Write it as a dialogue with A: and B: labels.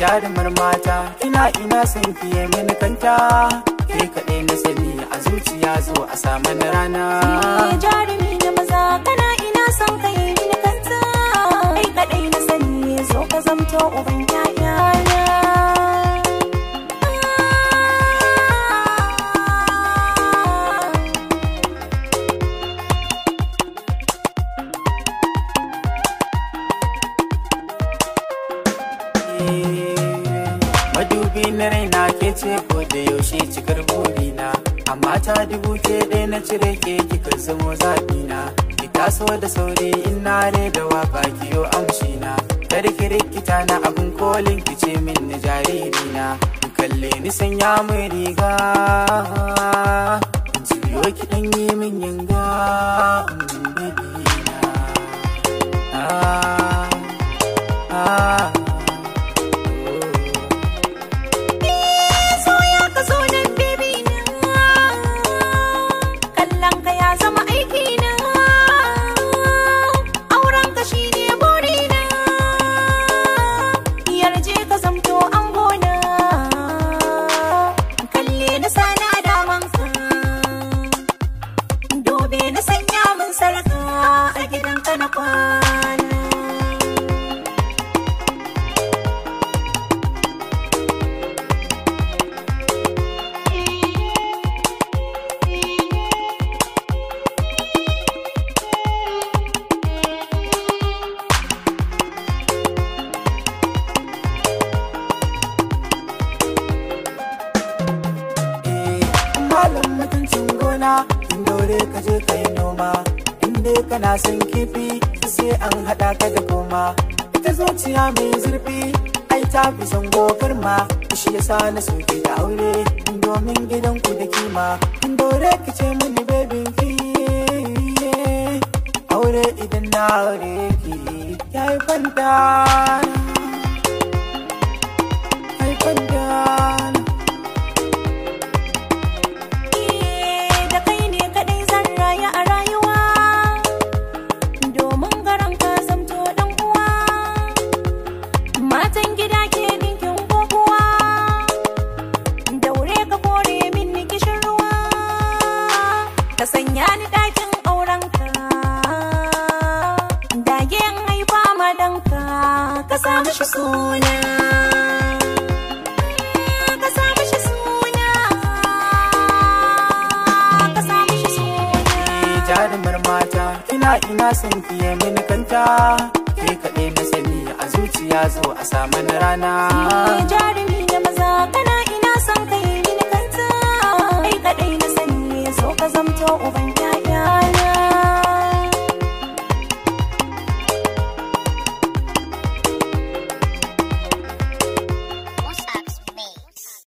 A: Jarumar mata, ina ina son kiye mini kanta. Ke kaɗai na sani a zuciya, zo a samu na rana.
B: Jarumi na maza, kana ina son ka yi mini kanta. Kai kaɗai na sani, zo ka zamto uban ƴaƴana.
A: Madubi na raina ke ce ko da yaushe cikar burina. Amma ta dubu ke ɗaya na cire ke, kika zamo zaɓina. Ki taso da sauri in na da waka kiyo amshina. Kar ki rikita na abin kolin ki ce min na jaririna. Ki kalle ni sanya min riga, juyo ki ɗan yi min yanga, baby na. Ah, ah.
B: Na sanya min sarka a gidanka na kwana.
A: Malam mutuncin gona, in daure ka je ka yi noma. In dai kana son kifi, sai an haɗa ka da koma. Ita zuciya mai zurfi, ai ta fi son gofar ma. Shi yasa na soke da aure, domin gidan ku da kima. In daure ki ce mini bebin ki, aure idan na aure ki, ya yi fanta, ya yi fanta.
B: Ka sanya ni ɗakin aurenka, dage in haifa ma ɗanka, ka sa mishi suna, ka sa mishi suna, ka sa mishi suna.
A: Jarumar mata, ina ina son kiye mini kanta. Ke kaɗai na sani a zuciya, zo a samu na rana.
B: Jarumi na maza, kana ina son ka yi mini kanta. Kai kaɗai na sani, zo ka zamto uban